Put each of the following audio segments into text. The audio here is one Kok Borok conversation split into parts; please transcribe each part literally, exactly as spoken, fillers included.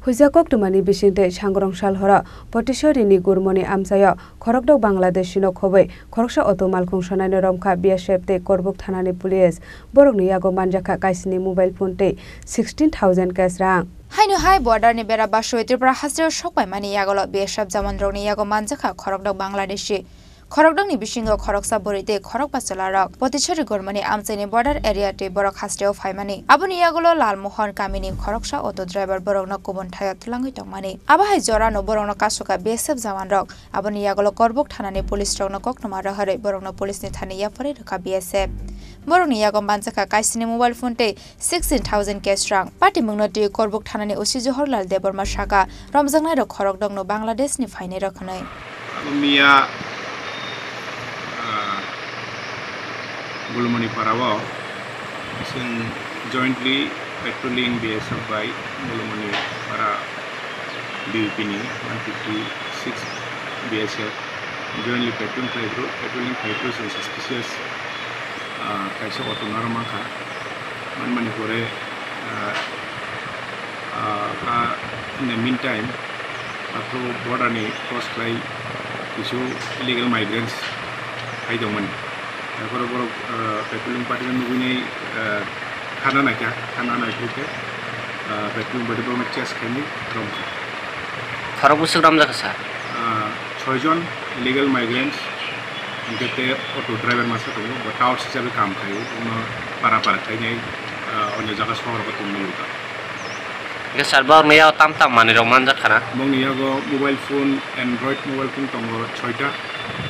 Huijak koktwmani bisingtwi sangrong sal horo Potishorini Gurmoni amchaio khorokdok Bangladeshino khobwi khoroksa auto malkhung sonaino romkha B S F tei Korbuk thanani police. Borokni yago manjakha kaisini mobile phone tei sixteen thousand cash rang. Haino hai border ni bera basui Tripura hasteo sokpaimani yagolo B S F jawan rokni yago manjakha khorokdok Bangladeshi. Khorokdokni bisingo khoroksa bwrwi tei khorokba chwlarok Potishorini Gurmoni amchaini border area tei borok hasteo phaimani. Aboni yagulo Lalmohon kamini khoroksa auto driver borokno kubun thaio twlangwi tongmani. Abo hai jorano borokno kasukha B S F jawanrok. Aboni yagulo Korbuk thanani police rokno koktwma rohorwi borokno police ni thani yapharwi rwkha B S F. Borokni yago manjakha kaisini mobile phone tei sixteen thousand cash rang. Patimungno twi Korbuk thanani O C Johorlal Debbarma saka, romjaknairok khorokdokno Bangladeshni phainairok hwnwi. Abo miya, ah, Gulumani parao chwng jointly patrolling B S F bai Gulumani para B U P ni one fifty-six B S F jointly patrolling khlai phuru, patrolling khlai phuru chwng suspicious, ah, kaisa auto naro mankha. Manmani pore, ah, ah, ah, in the meantime, aphuru border ni cross khlai kisu illegal migrants hai tongmani. Aphuru borok, ah, patrolling party no nugwinai, ah, khana naikha, khana naiphuru khe, ah, patrolling party borokno chase khainai romkha. Khorok bwswk romjakha, sir? Ah, soijon illegal migrants, hwnkhe tei auto driver masa tongo, bo touts hisabe kam khaio, bono para para khainai, ah, onyo jaga sohor bo tongmani uta. Hwnkhe sir, borokni yago tam tam manwirok manjak khana? Bongni yago mobile phone, Android mobile phone tongo soita,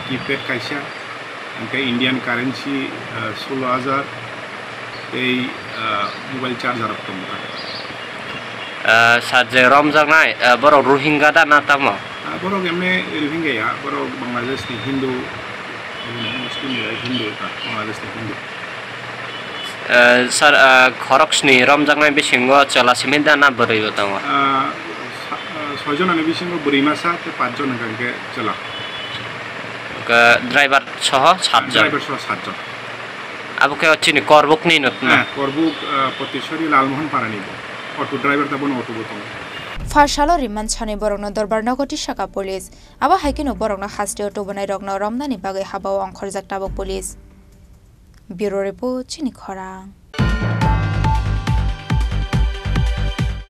keypad kaisa, hwnkhe Indian currency, ah, solo hajar, tei, ah, mobile charger rok tongo. Ah, sir, je romjaknai, ah, borok Rohingya da na tamo? Ah, borok emne Rohingya ya, borok Bangladesh ni Hindu, Muslim ya, Hindu ta, Bangladesh ni Hindu. Ah, sir, ah, khorok sni romjaknai bisingo chwla simi da na bwrwi bo tongo? Ah, sa-, ah, soijon ani bisingo bwrwi masa tei pachjon hwnkha hwnkhe chwla. Hwnkhe driver soho satjon? Driver soho satjon. Abo khe chini Korbukni no? Eh, Korbuk, ah, Potishorini Lalmohon parani bo. Auto driver ta bono auto bo tongo. Pharsalo rimani sani borokno Dorbar nogo tisaka police. Abo hai kheno borokno hasteo tubunairokno romnani bagwi habao ongkhorjak tabuk police. Bureau Report, Chini Khorang.